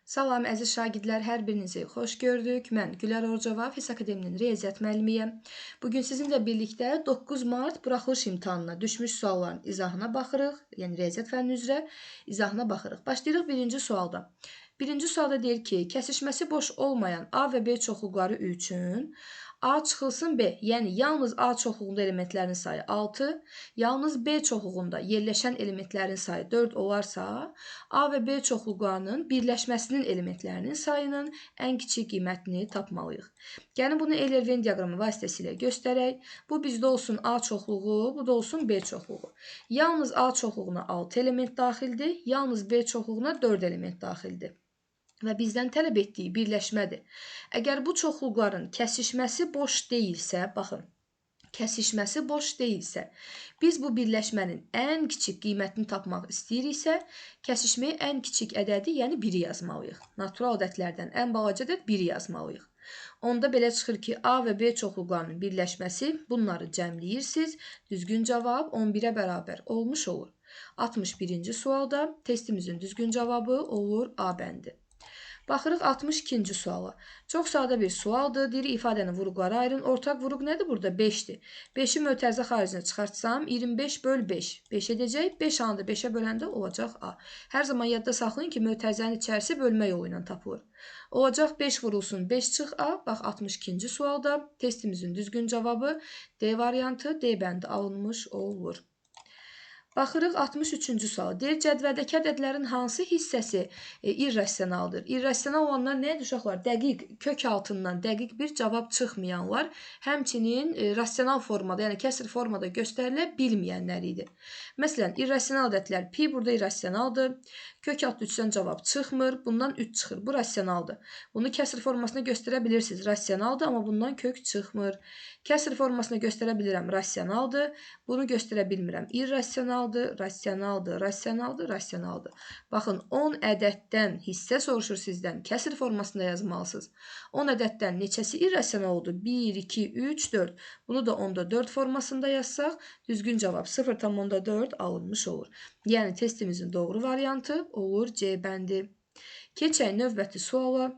Salam əziz şagirdlər, hər birinizi xoş gördük. Mən Gülər Orcova, Fes Akademinin riyaziyyat müəllimiyəm. Bugün sizinlə birlikdə 9 mart buraxılış imtahanına düşmüş sualların izahına baxırıq. Yəni riyaziyyat fənni üzrə izahına baxırıq. Başlayırıq birinci sualda. Birinci sualda deyir ki, kəsişməsi boş olmayan A və B çoxluqları üçün A çıxılsın B, yəni yalnız A çoxluğunda elementlərin sayı 6, yalnız B çoxluğunda yerləşən elementlərin sayı 4 olarsa, A və B çoxluqlarının birləşməsinin elementlərinin sayının ən kiçik qiymətini tapmalıyıq. Gəlin bunu Euler-Venn diaqramı vasitəsilə göstərək. Bu bizdə olsun A çoxluğu, bu da olsun B çoxluğu. Yalnız A çoxluğuna 6 element daxildir, yalnız B çoxluğuna 4 element daxildir. Və bizdən tələb etdiyi birləşmədir. Əgər bu çoxluqların kəsişməsi boş deyilsə, baxın, kəsişməsi boş deyilsə, biz bu birləşmənin ən kiçik qiymətini tapmaq istəyiriksə, kəsişməyə ən kiçik ədədi, yəni 1-i yazmalıyıq. Natural ədədlərdən ən balaca ədəd 1-i yazmalıyıq. Onda belə çıxır ki, A və B çoxluqlarının birləşməsi, bunları cəmləyirsiniz, düzgün cavab 11-ə bərabər olmuş olur. 61-ci sualda testimizin düzgün cavabı olur A bəndi. Baxırıq 62-ci suala. Çox sadə bir sualdır. Deyir, ifadəni vuruqlara ayırın. Ortaq vuruq nədir burada? 5-dir. 5-i mötərizə xaricinə çıxartsam 25 böl 5. 5 edəcək. 5 A-nı da 5-ə böləndə olacaq A. Hər zaman yadda saxlayın ki, mötərizənin içərisi bölmə yolu ilə tapılır. Olacaq 5 vurulsun 5 çıx A. Bax 62-ci sualda testimizin düzgün cavabı D variantı, D bəndi alınmış olur. Baxırıq 63-cü suala. Deyir, cədvəldəki ədədlərin hansı hissəsi irrasionaldır? İrrasional olanlar nədir uşaqlar? Dəqiq, kök altından dəqiq bir cavab çıxmayanlar, həmçinin rasional formada, yəni kəsr formada göstərilə bilməyənlər idi. Məsələn, irrasional ədədlər pi burada irrasionaldır. Kök altı 3-dən cavab çıxmır, bundan 3 çıxır. Bu rasionaldır. Bunu kəsr formasına göstərə bilirsiniz. Rasionaldır, amma bundan kök çıxmır. Kəsr formasına göstərə bilirəm, rasionaldır. Bunu göstərə bilmirəm. İrrasionaldır, rasionaldır, rasionaldır, rasionaldır. Baxın, 10 ədəddən hissə soruşur sizdən. Kəsr formasında yazmalısınız. 10 ədəddən neçəsi irrasional oldu? 1, 2, 3, 4. Bunu da 10'da 4 formasında yazsaq, düzgün cavab 0,4 alınmış olur. Yəni testimizin doğru variantı olur C bəndi. Keçək növbəti suala.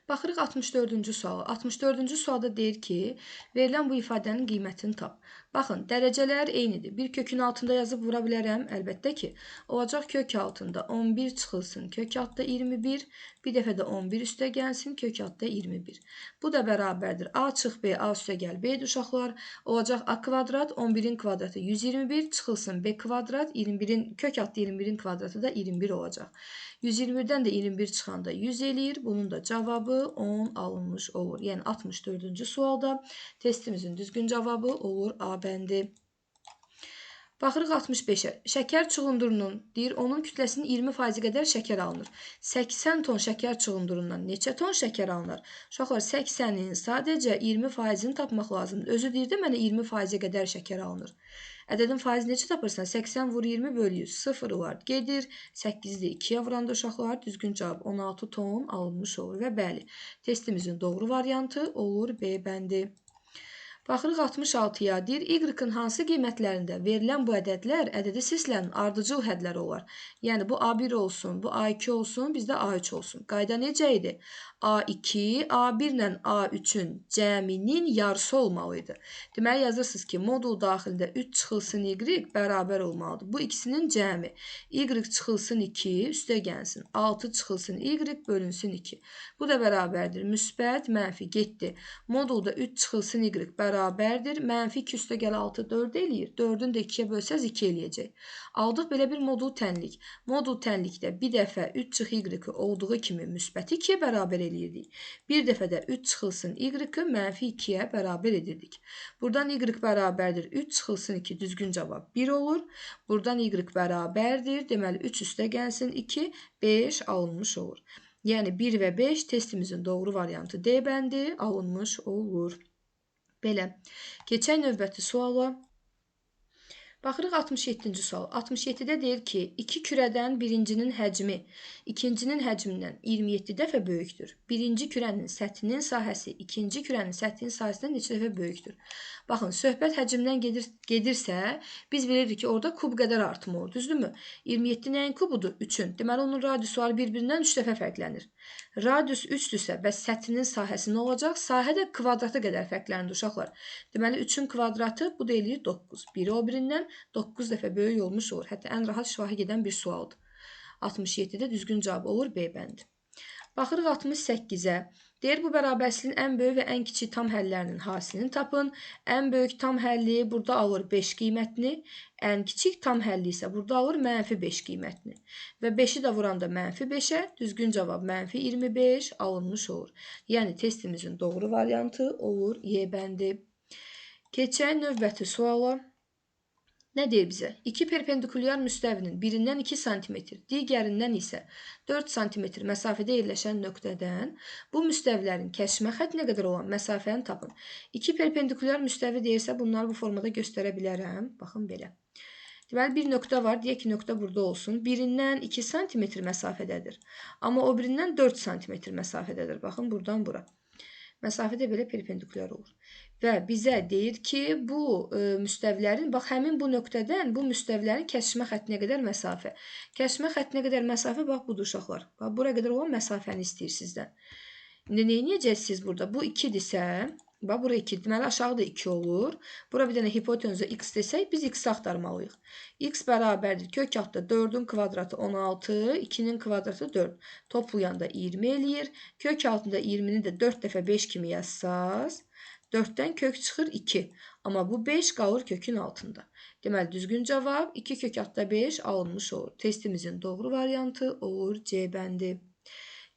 Baxırıq 64-cü suala. 64-cü sualda deyir ki, verilən bu ifadənin qiymətini tap. Baxın, dərəcələr eynidir. Bir kökün altında yazıb vura bilərəm. Əlbəttə ki, olacaq kök altında 11 çıxılsın, kök altda 21, bir dəfə də 11 üstə gəlsin, kök altda 21. Bu da bərabərdir. A çıx B, A üstə gəl B uşaqlar. Olacaq A kvadrat, 11-in kvadratı 121, çıxılsın B kvadrat, 21-in, kök altda 21-in kvadratı da 21 olacaq. 121-dən də 21 çıxanda 100 eləyir. Bunun da cavabı 10 alınmış olur. Yəni 64-cü sualda testimizin düzgün cavabı olur A bəndi. Baxırıq 65-ə. Şəkər çuğundurunun, deyir, onun kütləsinin 20% qədər şəkər alınır. 80 ton şəkər çuğundurundan neçə ton şəkər alınır? Uşaqlar, 80-in sadəcə 20%-ni tapmaq lazımdır. Özü deyir də mənə 20%-ə qədər şəkər alınır. Ədədin faizi necə tapırsan? 80 vur 20 bölü 100. 0 var. Gedir. 8-i də 2-yə vuranda uşaqlar düzgün cavab 16 ton alınmış olur. Və bəli, testimizin doğru variantı olur B bəndi. Baxırıq 66-ya. Deyir, Y-ın hansı qiymətlərində verilən bu ədədlər ədədi silsilənin ardıcıl hədləri olar. Yəni bu A1 olsun, bu A2 olsun, bizdə A3 olsun. Qayda necə idi? A2, A1 ilə A3-ün cəminin yarısı olmalı idi. Deməli, yazırsınız ki, modul daxilində 3 çıxılsın Y bərabər olmalıdır. Bu ikisinin cəmi. Y çıxılsın 2, üstə gəlsin. 6 çıxılsın Y bölünsün 2. Bu da bərabərdir. Müsbət, mənfi getdi. Modulda 3 çıxılsın Y bərabərdir. Mənfi 2 üstə gəl 6, 4 eləyir. 4-ün də 2-yə bölsəz 2 eləyəcək. Aldıq belə bir modul tənlik. Modul tənlikdə bir dəfə 3 çıx Y-ı olduğu kimi müsbət 2-yə bərabər eləyirdik. Bir dəfə də 3 çıxılsın Y-ı mənfi 2-yə bərabər edirdik. Buradan Y bərabərdir. 3 çıxılsın 2 düzgün cavab 1 olur. Buradan Y bərabərdir. Deməli 3 üstə gəlsin 2, 5 alınmış olur. Yəni 1 və 5 testimizin doğru variantı D bəndi alınmış olur. Belə. Keçək növbəti suala. Baxırıq 67-ci sual. 67-də deyir ki, iki kürədən birincinin həcmi ikincinin həcmindən 27 dəfə böyükdür. Birinci kürənin səthinin sahəsi ikinci kürənin səthinin sahəsindən neçə dəfə böyükdür? Baxın, söhbət həcmdən gedirsə, biz bilirik ki, orada kub qədər artım olur, düzdürmü? 27 nəyin kubudur? 3-ün. Deməli, onun radiusu bir-birindən 3 dəfə fərqlənir. Radius 3-dürsə, bəs səthinin sahəsi nə olacaq? Sahə də kvadratı qədər fərqlənir uşaqlar. Deməli, 3-ün kvadratı bu da eləyir 9. Biri o birindən 9 dəfə böyük olmuş olur. Hətta ən rahat şifahi gedən bir sualdır. 67-də düzgün cavab olur B bəndi. Baxırıq 68-ə. Deyir, bu bərabərsizliyin ən böyük və ən kiçik tam həllərinin hasilini tapın. Ən böyük tam həlli burada alır 5 qiymətini, ən kiçik tam həlli isə burada alır mənfi 5 qiymətini. Və 5-i də vuranda mənfi 5-ə, düzgün cavab mənfi 25 alınmış olur. Yəni, testimizin doğru variantı olur Y bəndi. Keçək növbəti suala. Nə deyir bizə? İki perpendikulyar müstəvinin birindən 2 sm, digərindən isə 4 sm məsafədə yerləşən nöqtədən bu müstəvilərin kəsişmə xəttinə qədər olan məsafəni tapın. İki perpendikulyar müstəvi deyirsə, bunları bu formada göstərə bilərəm. Baxın belə. Deməli, bir nöqtə var. Deyək ki, nöqtə burada olsun. Birindən 2 sm məsafədədir. Amma o birindən 4 sm məsafədədir. Baxın, buradan bura. Məsafə də belə perpendikulyar olur. Və bizə deyir ki, bu müstəvilərin, bax, həmin bu nöqtədən bu müstəvilərin kəsişmə xəttinə qədər məsafə. Kəsişmə xəttinə qədər məsafə, bax, budur uşaqlar. Bax, bura qədər olan məsafəni istəyir sizdən. İndi nə edəcəksiniz burada? Bu 2-dirsə, bax, bura 2. Deməli, aşağıda 2 olur. Bura bir dənə hipotenuza x desək, biz x axtarmalıyıq. X bərabərdir. Kök altda 4-ün kvadratı 16, 2-nin kvadratı 4. Toplayanda 20 eləyir. Kök altında 20-ni də 4 dəfə 5 kimi yazsaz, 4-dən kök çıxır 2. Amma bu 5 qalır kökün altında. Deməli, düzgün cavab 2 kök altda 5 alınmış olur. Testimizin doğru variantı olur C bəndi.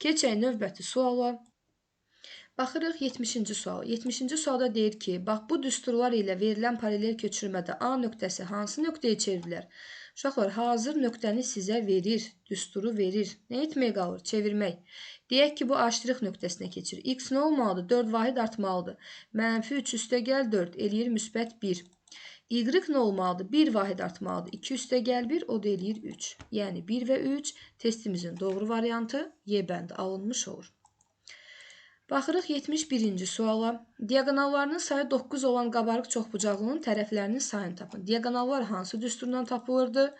Keçək növbəti suala. Baxırıq 70-ci sual. 70-ci sualda deyir ki, bax, bu düsturlar ilə verilən paralel köçürmədə A nöqtəsi hansı nöqtəyə çevrilər? Uşaqlar, hazır nöqtəni sizə verir, düsturu verir. Nə etmək qalır? Çevirmək. Deyək ki, bu A ştrix nöqtəsinə keçir. X nə olmalıdır? 4 vahid artmalıdır. Mənfi 3 üstə gəl 4, eləyir müsbət 1. Y nə olmalıdır? 1 vahid artmalıdır. 2 üstə gəl 1, o da eləyir 3. Yəni 1 və 3 testimizin doğru variantı Y bəndi alınmış olur. Baxırıq 71-ci suala. Diaqonallarının sayı 9 olan qabarıq çoxbucaqlının tərəflərinin sayını tapın. Diaqonallar hansı düsturdan tapılırdı?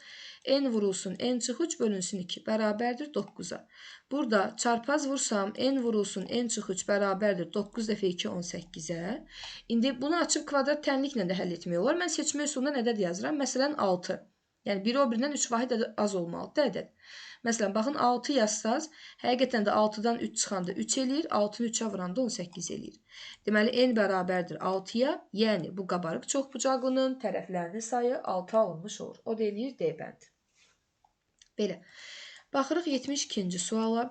N vurulsun, N çıx 3 bölünsün 2 bərabərdir 9-a. Burada çarpaz vursam, N vurulsun, N çıx 3 bərabərdir 9 dəfə 2, 18-ə. İndi bunu açıb kvadrat tənliklə də həll etmək olar. Mən seçmə üsulundan ədəd yazıram. Məsələn, 6. Yəni, biri o birindən 3 vahid az olmalıdır ədəd. Məsələn, baxın, 6 yazsaz, həqiqətən də 6-dan 3 çıxanda 3 eləyir, 6-nı 3-ə vuranda 18 eləyir. Deməli, N bərabərdir 6-ya, yəni bu qabarıq çoxbucaqlının tərəflərinin sayı 6 alınmış olur. O da eləyir D bəndi. Belə. Baxırıq 72-ci suala.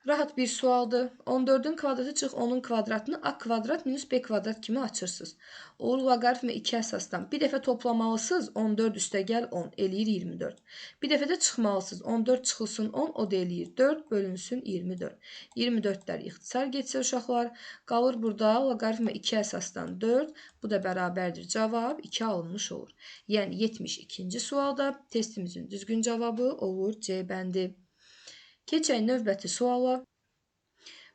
Rahat bir sualdır. 14-ün kvadratı çıx 10-un kvadratını A kvadrat minus B kvadrat kimi açırsınız. Olur loqaritma 2 əsasdan. Bir dəfə toplamalısınız. 14 üstə gəl 10 eləyir 24. Bir dəfə də çıxmalısınız. 14 çıxılsın 10, o da eləyir 4 bölünsün 24. 24-lər ixtisar getsə uşaqlar. Qalır burada loqaritma 2 əsasdan 4. Bu da bərabərdir. Cavab 2 alınmış olur. Yəni 72-ci sualda testimizin düzgün cavabı olur C bəndi. Keçək növbəti suala.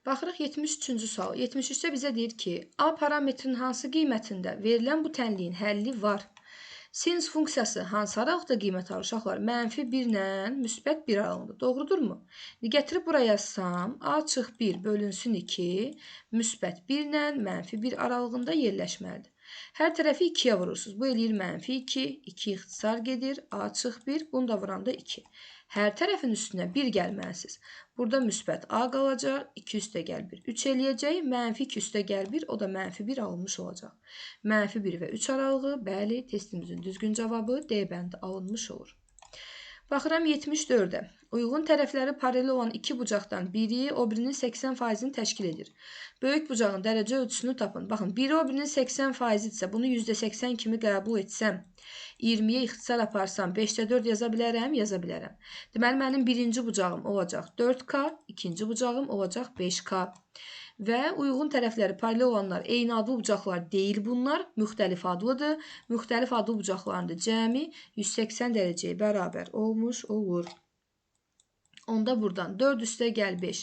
Baxırıq 73-cü sual. 73-də bizə deyir ki, A parametrinin hansı qiymətində verilən bu tənliyin həlli var? Sinus funksiyası hansı aralıqda qiymət alır uşaqlar? Mənfi 1 ilə müsbət 1 aralığında. Doğrudurmu? Gətirib bura yazsam, A çıx 1 bölünsün 2, müsbət 1 ilə mənfi 1 aralığında yerləşməlidir. Hər tərəfi 2-yə vurursunuz. Bu eləyir mənfi 2, 2 ixtisar gedir, A çıx 1, bunu da vuranda 2. Hər tərəfin üstünə 1 gəlməlisiniz. Burada müsbət A qalacaq, 2 üstə gəl 1, 3 eləyəcək, mənfi 2 üstə gəl 1, o da mənfi 1 alınmış olacaq. Mənfi 1 və 3 aralığı, bəli, testimizin düzgün cavabı D bəndi alınmış olur. Baxıram 74-ə. Uyğun tərəfləri paralel olan iki bucaqdan biri o birinin 80%-ni təşkil edir. Böyük bucağın dərəcə ölçüsünü tapın. Baxın, biri o birinin 80%-dirsə, bunu %80 kimi qəbul etsəm, 20-yə ixtisar aparsam 5-də 4 yaza bilərəm, yaza bilərəm. Deməli, mənim birinci bucağım olacaq 4K, ikinci bucağım olacaq 5K. Və uyğun tərəfləri paralel olanlar eyni adlı bucaqlar deyil bunlar, müxtəlif adlıdır. Müxtəlif adlı bucaqların da cəmi 180 dərəcəyə bərabər olmuş olur. Onda buradan 4 üstə gəl 5.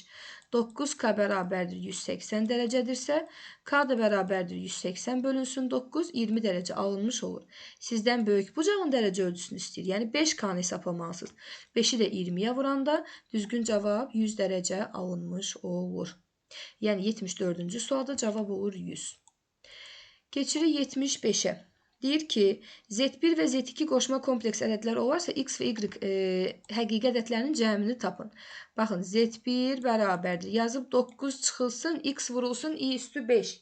9K bərabərdir 180 dərəcədirsə, K da bərabərdir 180 bölünsün 9, 20 dərəcə alınmış olur. Sizdən böyük bucağın dərəcə ölçüsünü istəyir. Yəni 5K-nı hesablamalısınız. 5-i də 20-yə vuranda düzgün cavab 100 dərəcə alınmış olur. Yəni 74-cü sualda cavab olur 100. Keçirik 75-ə. Deyir ki, Z1 və Z2 qoşma kompleks ədədlər olarsa, X və Y həqiqi ədədlərinin cəmini tapın. Baxın, Z1 bərabərdir. Yazıb 9 çıxılsın, X vurulsun, I üstü 5.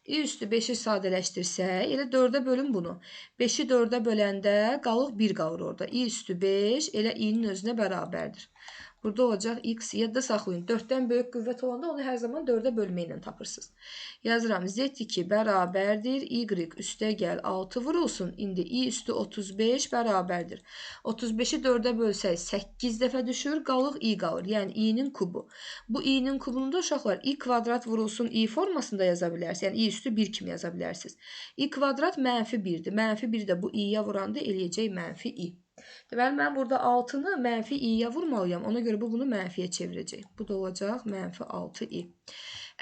I üstü 5-i sadələşdirsək, elə 4-ə bölün bunu. 5-i 4-ə böləndə qalıq 1 qalır orada. I üstü 5 elə I-nin özünə bərabərdir. Burada olacaq X, yadda saxlayın. 4-dən böyük qüvvət olanda onu hər zaman 4-ə bölməklə tapırsınız. Yazıram, Z2 bərabərdir, Y üstə gəl 6 vurulsun. İndi I üstü 35 bərabərdir. 35-i 4-ə bölsək 8 dəfə düşür, qalıq I qalır. Yəni I-nin kubu. Bu I-nin kubunu da uşaqlar I kvadrat vurulsun I formasında yaza bilərsiniz. Yəni I üstü 1 kimi yaza bilərsiniz. I kvadrat mənfi 1-dir. Mənfi 1 də bu I-yə vuranda eləyəcək mənfi I. Deməli, mən burada 6-nı mənfi i-yə vurmalıyam. Ona görə bu bunu mənfiyə çevirəcək. Bu da olacaq mənfi 6i.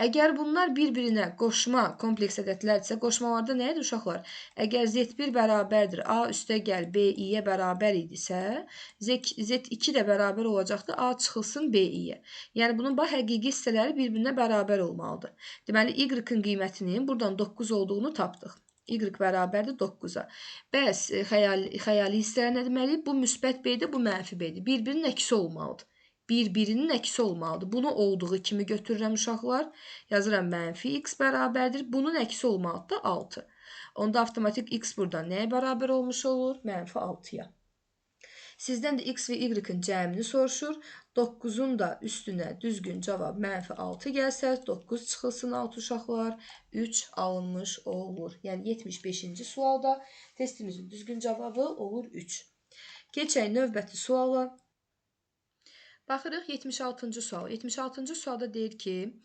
Əgər bunlar bir-birinə qoşma kompleks ədədlərdirsə, qoşmalarda nə idi uşaqlar? Əgər Z1 bərabərdir, A üstə gəl B i-yə bərabər idisə, Z2 də bərabər olacaqdı, A çıxılsın B i-yə. Yəni, bunun bax, həqiqi hissələri bir-birinə bərabər olmalıdır. Deməli, Y-ın qiymətinin buradan 9 olduğunu tapdıq. Y bərabərdir 9-a. Bəs xəyali hissələr nə deməli? Bu müsbət B-dir, bu mənfi B-dir. Bir-birinin əksi olmalıdır. Bir-birinin əksi olmalıdır. Bunu olduğu kimi götürürəm uşaqlar. Yazıram mənfi X bərabərdir. Bunun əksi olmalıdır da 6. Onda avtomatik X buradan nəyə bərabər olmuş olur? Mənfi 6-ya. Sizdən də X və Y-in cəmini soruşur. 9-un da üstünə düzgün cavab mənfi 6 gəlsə, 9 çıxılsın 6 uşaqlar, 3 alınmış olur. Yəni 75-ci sualda testimizin düzgün cavabı olur 3. Keçək növbəti suala. Baxırıq 76-cı sual. 76-cı sualda deyir ki,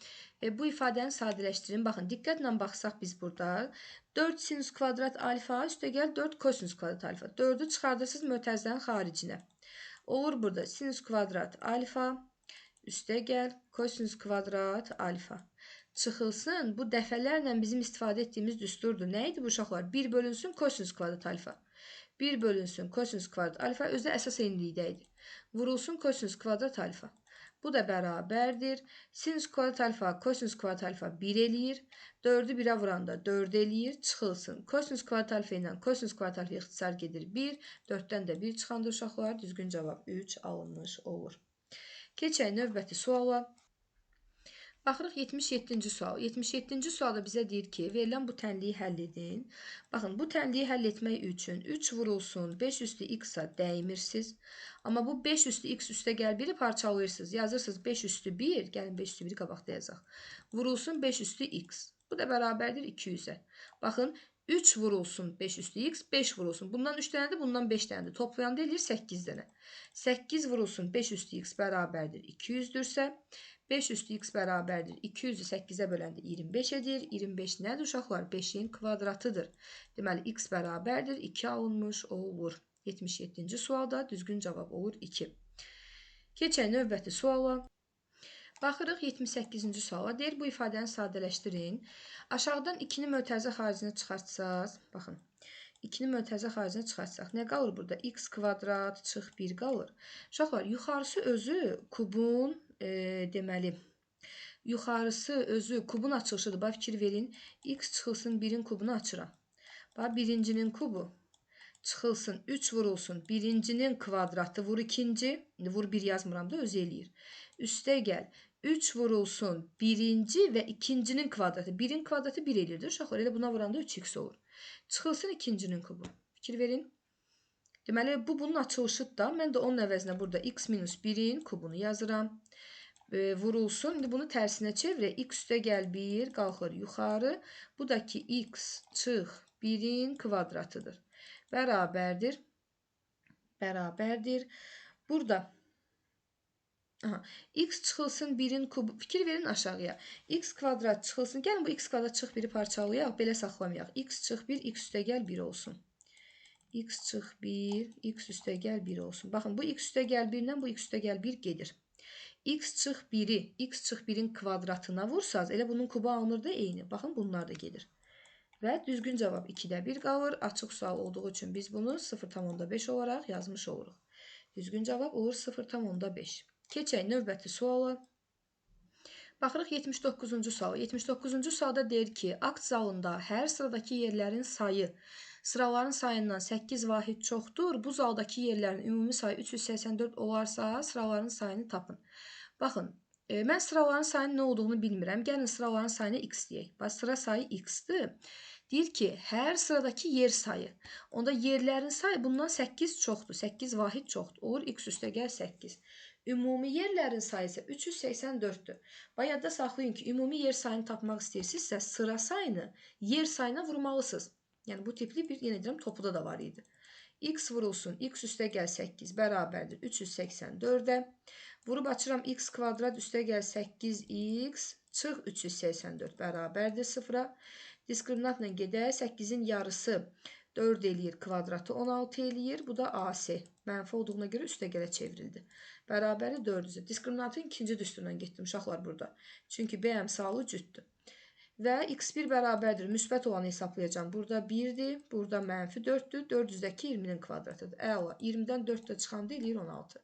bu ifadəni sadələşdirin. Baxın, diqqətlə baxsaq biz burada 4 sinus kvadrat alfa üstəgəl 4 kosinus kvadrat alfa. 4-ü çıxardırsınız mötərizənin xaricinə. Olur burada sinus kvadrat alfa üstəgəl kosinus kvadrat alfa. Çıxılsın, bu dəfələrlə bizim istifadə etdiyimiz düsturdur. Nə idi bu uşaqlar? 1 bölünsün kosinus kvadrat alfa. 1 bölünsün kosinus kvadrat alfa özü də əsas eynilikdə idi. Vurulsun kosinus kvadrat alfa. Bu da bərabərdir. Sinus kvadrat alfa, kosinus kvadrat alfa 1 eləyir. 4-ü 1-ə vuranda 4 eləyir. Çıxılsın. Kosinus kvadrat alfa ilə kosinus kvadrat alfa ixtisar gedir 1. 4-dən də 1 çıxanda uşaqlar düzgün cavab 3 alınmış olur. Keçək növbəti suala. Baxırıq 77-ci sual. 77-ci sualda bizə deyir ki, verilən bu tənliyi həll edin. Baxın, bu tənliyi həll etmək üçün 3 vurulsun 5 üstü x-a dəymirsiniz. Amma bu 5 üstü x üstə gəl 1-i parçalayırsınız. Yazırsınız 5 üstü 1, gəlin 5 üstü 1-i qabaqda yazaq. Vurulsun 5 üstü x. Bu da bərabərdir 200-ə. Baxın, 3 vurulsun 5 üstü x, 5 vurulsun. Bundan 3 dənədir, bundan 5 dənədir. Toplayanda eləyir 8 dənə. 8 vurulsun 5 üstü x bərabərdir 200-dürsə, 5 üstü x bərabərdir 200-ü 8-ə böləndə 25 edir. 25 nədir uşaqlar? 5-in kvadratıdır. Deməli, x bərabərdir 2 alınmış olur. 77-ci sualda düzgün cavab olur 2. Keçək növbəti suala. Baxırıq 78-ci suala. Deyir, bu ifadəni sadələşdirin. Aşağıdan 2-ni mötərizə xaricinə çıxartsaq, baxın, 2-ni mötərizə xaricinə çıxartsaq, nə qalır burada? X kvadrat çıx 1 qalır. Uşaqlar, yuxarısı özü kubun, deməli, yuxarısı özü kubun açılışıdır. Bax, fikir verin. X çıxılsın 1-in kubunu açıram. Bax, birincinin kubu çıxılsın 3 vurulsun birincinin kvadratı vur ikinci. İndi vur 1 yazmıram da özü eləyir. Üstə gəl. 3 vurulsun birinci və ikincinin kvadratı. 1-in kvadratı 1 eləyirdir. Uşaqlar, elə buna vuranda 3x olur. Çıxılsın ikincinin kubu. Fikir verin. Deməli, bu bunun açılışıdır da. Mən də onun əvəzinə burada x minus 1-in kubunu yazıram. Vurulsun. İndi bunu tərsinə çevirək. X üstə gəl 1, qalxır yuxarı. Bu da ki, x çıx 1-in kvadratıdır. Bərabərdir. Bərabərdir. Burada aha, x çıxılsın 1-in kubu. Fikir verin aşağıya. X kvadrat çıxılsın. Gəlin bu x kvadrat çıx 1-i parçalayaq. Belə saxlamayaq. X çıx 1, x üstəgəl 1 olsun. X çıx 1, x üstəgəl 1 olsun. Baxın, bu x üstəgəl 1 ilə bu x üstəgəl 1 gedir. X çıx 1-i, x çıx 1-in kvadratına vursaz, elə bunun kubu alınır da eyni. Baxın, bunlar da gedir. Və düzgün cavab 2-də 1 qalır. Açıq sual olduğu üçün biz bunu 0,5 olaraq yazmış oluruq. Düzgün cavab olur 0,5. Keçək növbəti suala. Baxırıq 79-cu suala. 79-cu sualda deyir ki, akt zalında hər sıradakı yerlərin sayı sıraların sayından 8 vahid çoxdur. Bu zaldakı yerlərin ümumi sayı 384 olarsa, sıraların sayını tapın. Baxın, mən sıraların sayının nə olduğunu bilmirəm. Gəlin sıraların sayını x deyək. Bax, sıra sayı x-dir. Deyir ki, hər sıradakı yer sayı. Onda yerlərin sayı bundan 8 çoxdur. 8 vahid çoxdur. Olur x üstəgəl 8. Ümumi yerlərin sayı isə 384-dür. Bax, yadda saxlayın ki, ümumi yer sayını tapmaq istəyirsinizsə, sıra sayını yer sayına vurmalısınız. Yəni, bu tipli bir, yenə deyirəm, topuda da var idi. X vurulsun, x üstəgəl 8 bərabərdir 384-ə. Vurub açıram x kvadrat üstəgəl 8x çıx 384 bərabərdir 0-a. Diskriminantla gedək, 8-in yarısı 4 eləyir, kvadratı 16 eləyir. Bu da AC. Mənfi olduğuna görə üstəgələ çevrildi. Bərabəri 400-ə. Diskriminantın ikinci düsturundan getdim uşaqlar burada. Çünki B əmsalı cütdür. Və x1 bərabərdir. Müsbət olanı hesablayacağam. Burada 1-dir, burada mənfi 4-dür. 400-dəki 20-nin kvadratıdır. Əla, 20-dən 4 də çıxanda eləyir 16.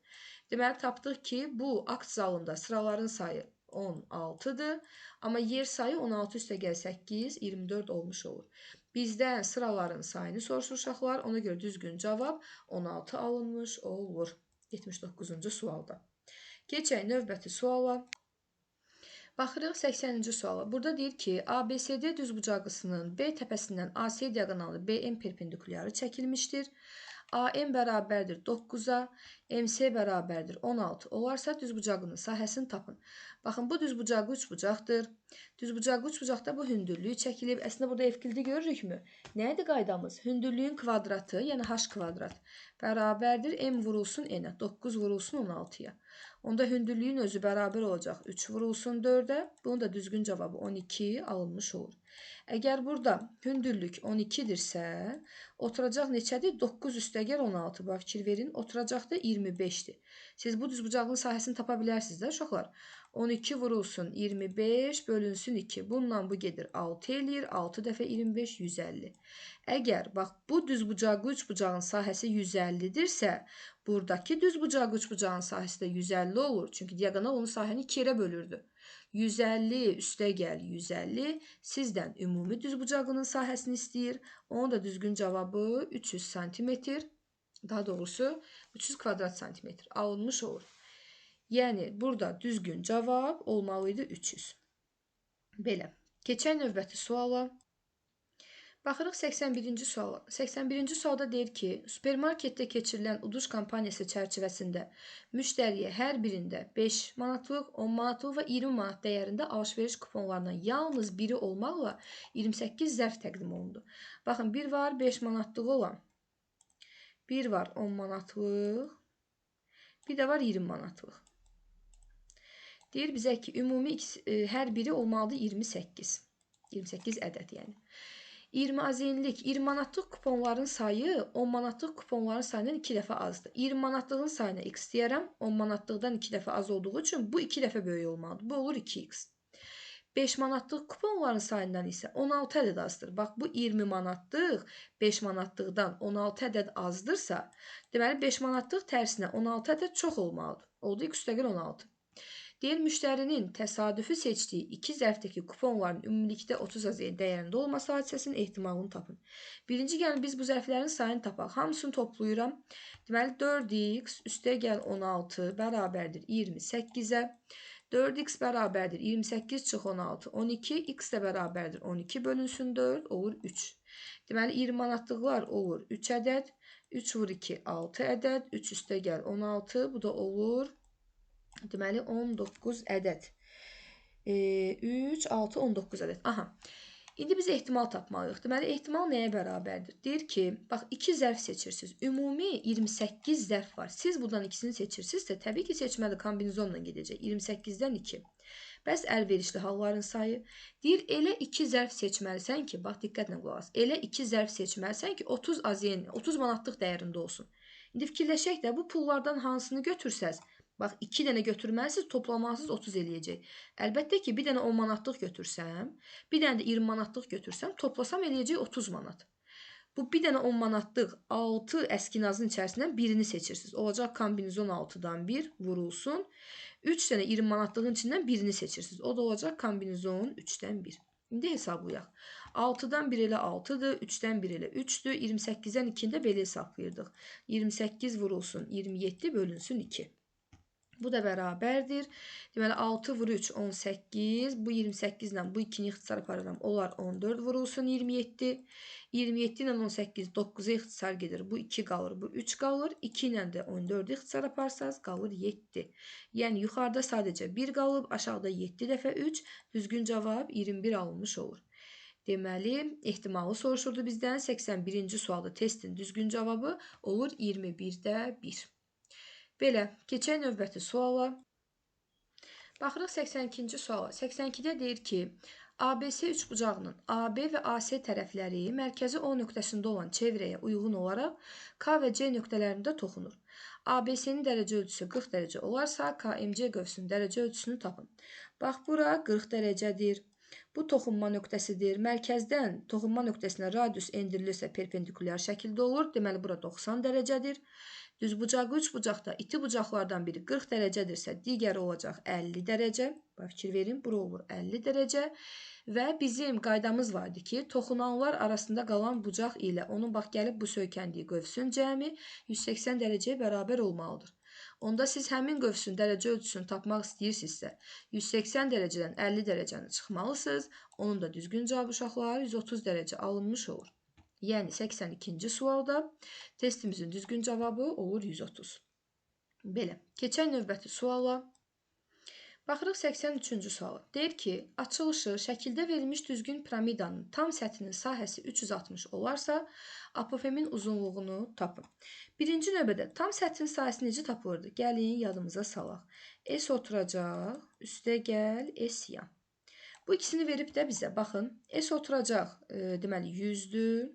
Deməli, tapdıq ki, bu akt zalında sıraların sayı 16-dır. Amma yer sayı 16 üstəgəl 8, 24 olmuş olur. Bizdən sıraların sayını soruşur uşaqlar. Ona görə düzgün cavab 16 alınmış olur. 79-cu sualda. Keçək növbəti suala. Baxırıq 80-ci suala. Burada deyir ki, ABCD düzbucaqlısının B təpəsindən AC diaqonalı BM perpendikulyarı çəkilmişdir. AM bərabərdir 9-a, MC bərabərdir 16 olarsa düzbucaqlının sahəsini tapın. Baxın, bu düzbucaqlı üçbucaqdır. Düzbucaqlı üçbucaqda bu hündürlük çəkilib. Əslində, burada Evklidi görürükmü? Nə idi qaydamız? Hündürlüyün kvadratı, yəni h kvadrat bərabərdir m vurulsun n-ə, 9 vurulsun 16-ya. Onda hündürlüyün özü bərabər olacaq 3 vurulsun 4-ə. Bunun da düzgün cavabı 12 alınmış olur. Əgər burada hündürlük 12-dirsə, oturacaq neçədir? 9 üstəgəl 16. Bax, fikir verin, oturacaq da 25-dir. Siz bu düzbucaqlının sahəsini tapa bilərsiniz də uşaqlar. 12 vurulsun 25 bölünsün 2. Bununla bu gedir 6 eləyir. 6 dəfə 25 150. Əgər bax bu düzbucaqlı üçbucağın sahəsi 150-dirsə, buradakı düzbucaqlı üçbucağın sahəsi də 150 olur. Çünki diaqonal onun sahəni 2 yerə bölürdü. 150 üstəgəl 150 sizdən ümumi düzbucaqlının sahəsini istəyir. Onun da düzgün cavabı 300 santimetr, daha doğrusu 300 kvadrat santimetr alınmış olur. Yəni, burada düzgün cavab olmalıydı 300. Belə. Keçək növbəti suala. Baxırıq 81-ci suala. 81-ci sualda deyir ki, supermarketdə keçirilən uduş kampaniyası çərçivəsində müştəriyə hər birində 5 manatlıq, 10 manatlıq və 20 manat dəyərində alış-veriş kuponlarından yalnız biri olmaqla 28 zərf təqdim olundu. Baxın, bir var 5 manatlıq olan, bir var 10 manatlıq, bir də var 20 manatlıq. Deyir bizə ki, ümumi hər biri olmalıdır 28. 28 ədəd yəni. 20 azenlik, 20 manatlıq kuponların sayı 10 manatlıq kuponların sayından 2 dəfə azdır. 20 manatlığın sayına x deyərəm. 10 manatlıqdan 2 dəfə az olduğu üçün bu 2 dəfə böyük olmalıdır. Bu olur 2x. 5 manatlıq kuponların sayından isə 16 ədəd azdır. Bax, bu 20 manatlıq 5 manatlıqdan 16 ədəd azdırsa, deməli 5 manatlıq tərsinə 16 ədəd çox olmalıdır. Oldu x üstəgəl 16. Deyir, müştərinin təsadüfi seçdiyi iki zərfdəki kuponların ümumilikdə 30 azeyin dəyərində olması hadisəsinin ehtimalını tapın. Birinci, gəlin biz bu zərflərin sayını tapaq. Hamısını toplayıram. Deməli, 4x üstəgəl 16 bərabərdir 28-ə. 4x bərabərdir 28 çıx 16, 12, x də bərabərdir 12 bölünsün 4, olur 3. Deməli, 20 manatlıqlar olur 3 ədəd, 3 vur 2, 6 ədəd, 3 üstəgəl 16, bu da olur, deməli, 19 ədəd. 3, 6, 19 ədəd. Aha. İndi biz ehtimal tapmalıyıq. Deməli, ehtimal nəyə bərabərdir? Deyir ki, bax, 2 zərf seçirsiniz. Ümumi 28 zərf var. Siz bundan ikisini seçirsinizsə, təbii ki, seçməli kombinizonla gedəcək. 28-dən 2. Bəs əlverişli halların sayı? Deyir, elə 2 zərf seçməlisən ki, bax, diqqətlə qulaq as. Elə 2 zərf seçməlisən ki, 30 AZN, 30 manatlıq dəyərində olsun. İndi fikirləşək də, bu pullardan hansını götürsəz, bax, 2 dənə götürməlisiniz, toplamalısınız 30 eləyəcək. Əlbəttə ki, bir dənə 10 manatlıq götürsəm, bir dənə də 20 manatlıq götürsəm, toplasam eləyəcək 30 manat. Bu, bir dənə 10 manatlıq 6 əskinazın içərisindən birini seçirsiniz. Olacaq kombinizon 6-dan 1 vurulsun. 3 dənə 20 manatlığın içindən birini seçirsiniz. O da olacaq kombinizon 3-dən 1. İndi hesablayaq. 6-dan 1 elə 6-dır, 3-dən 1 elə 3-dür, 28-dən 2-ni də belə hesablayırdıq. 28 vurulsun, 27 bölünsün 2. Bu da bərabərdir. Deməli, 6 vur 3, 18. Bu 28 ilə bu 2-ni ixtisar aparıram. Onlar 14 vurulsun 27. 27 ilə 18, 9-a ixtisar gedir. Bu 2 qalır, bu 3 qalır. 2 ilə də 14-ü ixtisar aparsaz, qalır 7. Yəni, yuxarıda sadəcə 1 qalıb, aşağıda 7 dəfə 3. Düzgün cavab 21 alınmış olur. Deməli, ehtimalı soruşurdu bizdən. 81-ci sualda testin düzgün cavabı olur 21-də 1. Belə, keçək növbəti suala. Baxırıq 82-ci suala. 82-də deyir ki, ABC üçbucağının AB və AC tərəfləri mərkəzi O nöqtəsində olan çevrəyə uyğun olaraq K və C nöqtələrində toxunur. ABC-nin dərəcə ölçüsü 40 dərəcə olarsa, KMC qövsünün dərəcə ölçüsünü tapın. Bax, bura 40 dərəcədir. Bu toxunma nöqtəsidir. Mərkəzdən toxunma nöqtəsinə radius endirilirsə perpendikulyar şəkildə olur. Deməli, bura 90 dərəcədir. Düzbucaqlı üçbucaqda iti bucaqlardan biri 40 dərəcədirsə, digəri olacaq 50 dərəcə. Bax, fikir verin, bura olur 50 dərəcə. Və bizim qaydamız vardı ki, toxunanlar arasında qalan bucaq ilə onun bax, gəlib bu söykəndiyi qövsün cəmi 180 dərəcəyə bərabər olmalıdır. Onda siz həmin qövsün dərəcə ölçüsünü tapmaq istəyirsinizsə, 180 dərəcədən 50 dərəcəni çıxmalısınız. Onun da düzgün cavabı uşaqlar 130 dərəcə alınmış olur. Yəni 82-ci sualda testimizin düzgün cavabı olur 130. Belə, keçək növbəti suala. Baxırıq 83-cü suala. Deyir ki, açılışı şəkildə verilmiş düzgün piramidanın tam səthinin sahəsi 360 olarsa, apofemin uzunluğunu tapın. Birinci növbədə tam səthin sahəsi necə tapılırdı? Gəlin, yadımıza salaq. S oturacaq, üstə gəl, S yan. Bu ikisini verib də bizə, baxın, S oturacaq, deməli 100-dür.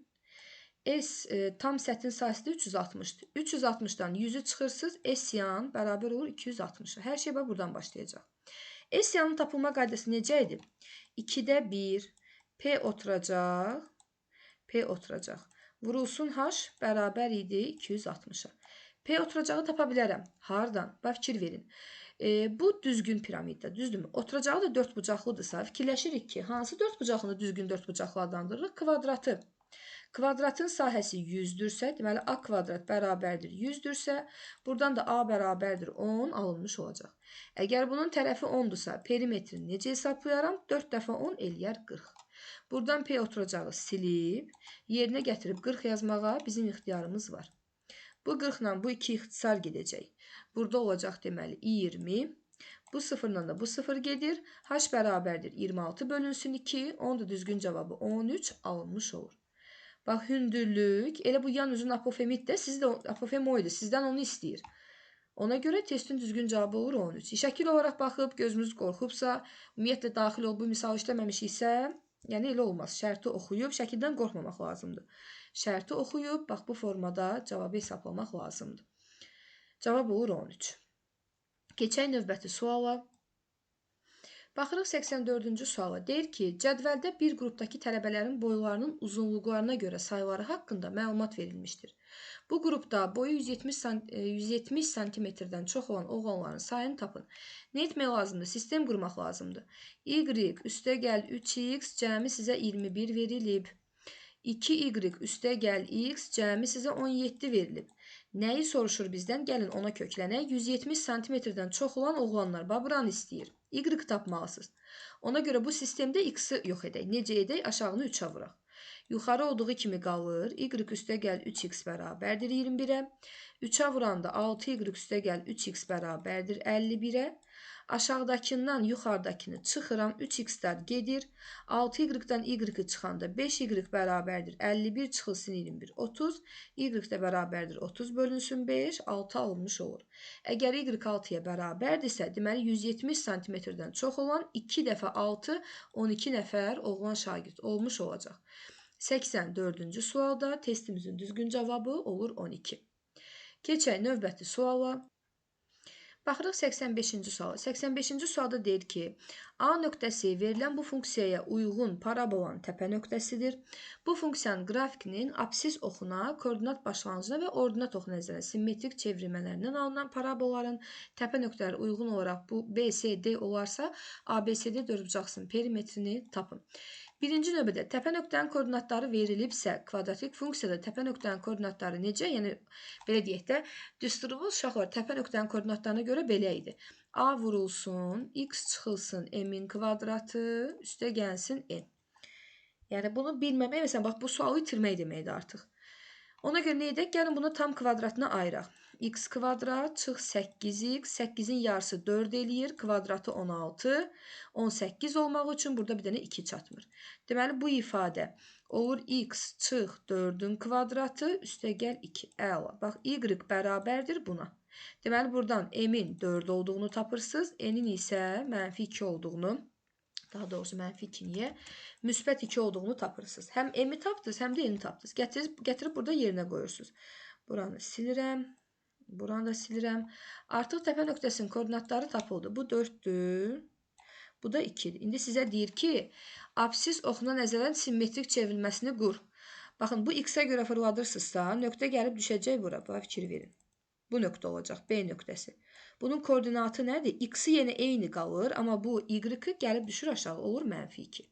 S tam səthin sahəsi də 360-dır. 360-dan 100-ü çıxırsınız, S yan bərabər olur 260-a. Hər şey bax buradan başlayacaq. S yanın tapılma qaydası necə idi? 2-də 1, P oturacaq, P oturacaq. Vurulsun H bərabər idi 260-a. P oturacağı tapa bilərəm. Hardan? Bax, fikir verin. Bu düzgün piramiddə, düzdürmü? Oturacağı da dörd bucaqlıdırsa, fikirləşirik ki, hansı dörd bucaqlını düzgün dörd bucaqlı adlandırırıq? Kvadratı. Kvadratın sahəsi 100-dürsə, deməli A kvadrat bərabərdir 100-dürsə, buradan da A bərabərdir 10 alınmış olacaq. Əgər bunun tərəfi 10-dursa, perimetrini necə hesaplayaram? 4 dəfə 10 eləyər 40. Buradan P oturacağı silib, yerinə gətirib 40 yazmağa bizim ixtiyarımız var. Bu 40 ilə bu 2 ixtisar gedəcək. Burada olacaq deməli 20. Bu sıfırla da bu sıfır gedir. H bərabərdir 26 bölünsün 2. Onun da düzgün cavabı 13 alınmış olur. Bax, hündürlük, elə bu yan üzün apofemit də, siz də apofem o idi, sizdən onu istəyir. Ona görə testin düzgün cavabı olur 13. Şəkil olaraq baxıb, gözümüz qorxubsa, ümumiyyətlə daxil olub bu misal işləməmişiksə, yəni elə olmaz. Şərti oxuyub, şəkildən qorxmamaq lazımdır. Şərti oxuyub, bax bu formada cavabı hesablamaq lazımdır. Cavab olur 13. Keçək növbəti suala. Baxırıq 84-cü suala. Deyir ki, cədvəldə bir qrupdakı tələbələrin boylarının uzunluqlarına görə sayları haqqında məlumat verilmişdir. Bu qrupda boyu 170 sm-dən çox olan oğlanların sayını tapın. Nə etmək lazımdır? Sistem qurmaq lazımdır. Y üstə gəl 3x cəmi sizə 21 verilib. 2y üstə gəl x cəmi sizə 17 verilib. Nəyi soruşur bizdən? Gəlin ona köklənək. 170 sm-dən çox olan oğlanlar bax buranı istəyir. Y tapmalısınız. Ona görə bu sistemdə x-i yox edək. Necə edək? Aşağını 3-ə vuraq. Yuxarı olduğu kimi qalır. Y üstə gəl 3x bərabərdir 21-ə. 3-ə vuranda 6y üstə gəl 3x bərabərdir 51-ə. Aşağıdakından yuxarıdakını çıxıram. 3x-lər gedir. 6y-dan y-i çıxanda 5y bərabərdir. 51 çıxılsın 21, 30. Y də bərabərdir. 30 bölünsün 5, 6 alınmış olur. Əgər y 6-ya bərabərdirsə, deməli 170 sm-dən çox olan 2 dəfə 6, 12 nəfər oğlan şagird olmuş olacaq. 84-cü sualda testimizin düzgün cavabı olur 12. Keçək növbəti suala. Baxırıq 85-ci suala. 85-ci sualda deyir ki, A nöqtəsi verilən bu funksiyaya uyğun parabolanın təpə nöqtəsidir. Bu funksiyanın qrafikinin absis oxuna, koordinat başlanğıcına və ordinat oxuna nəzərən simmetrik çevrilmələrindən alınan parabolların təpə nöqtələri uyğun olaraq bu B, C, D olarsa, ABCD dördbucaqsının perimetrini tapın. Birinci növbədə təpə nöqtənin koordinatları verilibsə, kvadratik funksiyada təpə nöqtənin koordinatları necə? Yəni, belə deyək də, düsturumuz uşaqlar təpə nöqtənin koordinatlarına görə belə idi. A vurulsun, x çıxılsın m-in kvadratı, üstə gəlsin n. Yəni, bunu bilməmək, məsələn, bax, bu sualı itirmək deməkdir artıq. Ona görə nə edək? Gəlin bunu tam kvadratına ayıraq. X kvadrat çıx 8x, 8-in yarısı 4 eləyir, kvadratı 16, 18 olmaq üçün burada bir dənə 2 çatmır. Deməli, bu ifadə olur x çıx 4-ün kvadratı, üstə gəl 2. Əla. Bax, y bərabərdir buna. Deməli, buradan m-in 4 olduğunu tapırsınız, n-in isə mənfi 2 olduğunu, daha doğrusu mənfi 2 niyə? Müsbət 2 olduğunu tapırsınız. Həm m-i tapdınız, həm də n-i tapdınız. Gətirib burada yerinə qoyursunuz. Buranı silirəm. Buranı da silirəm. Artıq təpə nöqtəsinin koordinatları tapıldı. Bu 4-dür. Bu da 2-dir. İndi sizə deyir ki, absis oxuna nəzərən simmetrik çevrilməsini qur. Baxın, bu x-ə görə fırladırsınızsa, nöqtə gəlib düşəcək bura. Buna fikir verin. Bu nöqtə olacaq, B nöqtəsi. Bunun koordinatı nədir? X-i yenə eyni qalır, amma bu y-i gəlib düşür aşağı, olur mənfi 2.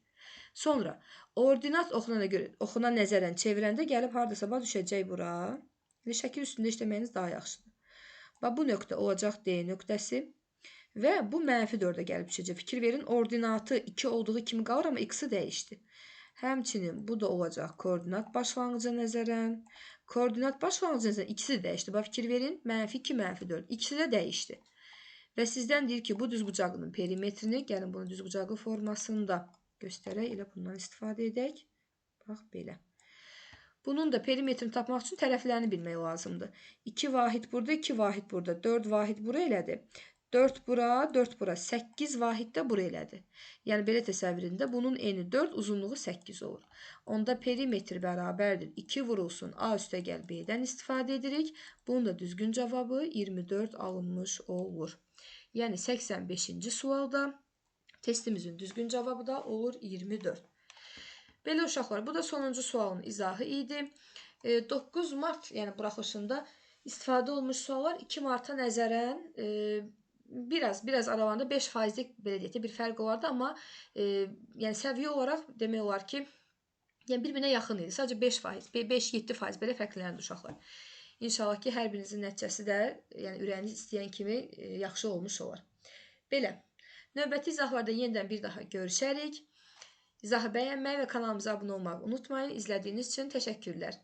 Sonra, ordinat oxuna nəzərən çevirəndə gəlib haradasa bax düşəcək bura. İndi şəkil üstündə işləməyiniz daha yaxşıdır. Bax, bu nöqtə olacaq D nöqtəsi və bu mənfi 4-ə gəlib düşəcək. Fikir verin, ordinatı 2 olduğu kimi qalır, amma x-i dəyişdi. Həmçinin bu da olacaq koordinat başlanğıca nəzərən. Koordinat başlanğıca nəzərən ikisi də dəyişdi. Bax, fikir verin, mənfi 2, mənfi 4. İkisi də dəyişdi. Və sizdən deyir ki, bu düzbucaqlının perimetrini, gəlin bunu düzbucaqlı formasında göstərək, elə bundan istifadə edək. Bax, belə. Bunun da perimetrini tapmaq üçün tərəflərini bilmək lazımdır. 2 vahid burada, 2 vahid burada, 4 vahid bura elədi. 4 bura, 4 bura, 8 vahid də bura elədi. Yəni, belə təsəvvüründə bunun eni 4, uzunluğu 8 olur. Onda perimetr bərabərdir. 2 vurulsun A üstə gəl B-dən istifadə edirik. Bunun da düzgün cavabı 24 alınmış olur. Yəni, 85-ci sualda testimizin düzgün cavabı da olur 24. Belə uşaqlar, bu da sonuncu sualın izahı idi. 9 mart, yəni buraxılışında istifadə olmuş suallar 2 marta nəzərən biraz aralarında 5%lik belə deyək də bir fərq olardı, amma yəni səviyyə olaraq demək olar ki, yəni bir-birinə yaxın idi. Sadəcə 5%, 5-7% belə fərqlənirdi uşaqlar. İnşallah ki, hər birinizin nəticəsi də yəni ürəyiniz istəyən kimi yaxşı olmuş olar. Belə, növbəti izahlarda yenidən bir daha görüşərik. İzahı bəyənməyi və kanalımıza abunə olmağı unutmayın. İzlədiyiniz üçün təşəkkürlər.